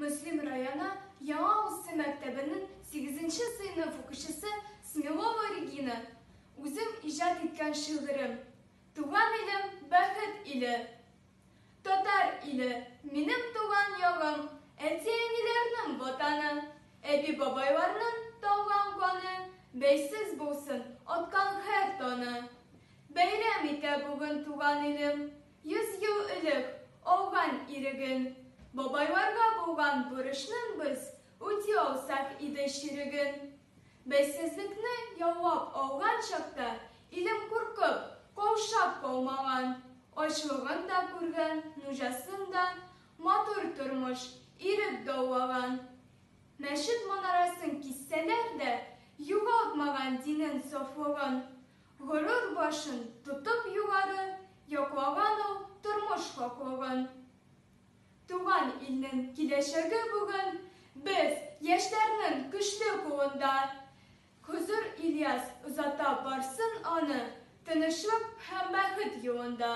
Мөслим районы Яңа Усы мәктәбенең сигезенче сыйныф укучысы Смелова Регина. Үзем иҗат иткән шигырем. Туган илем, бәхет иле. Татар иле, минем туган ягым, Әти-әниләрнең ватаны, Әби-бабайларның тамган каны Бәйсез булсын аткан һәр таны. Бәйрәм итә бүген туган илем, 100 ел элек алган иреген. Бабайларга булган бурычның без Үти алсак иде чиреген. Бәйсезлекне яулап алган чакта Илем куркып, каушап калмаган. Ачлыгын да күргән, нужасын да, Матур тормыш, ирек даулаган. Мәчет манарасын киссәләр дә, Югалтмаган динен сафлыгын. Горур башын тотып югары, Яклаган ул тормыш хаклыгын. Туган илнең киләчәге бүген Без, яшьләрнең көчле кулында. Хозур Ильяс озата барсын аны Тынычлык һәм бәхет юлында.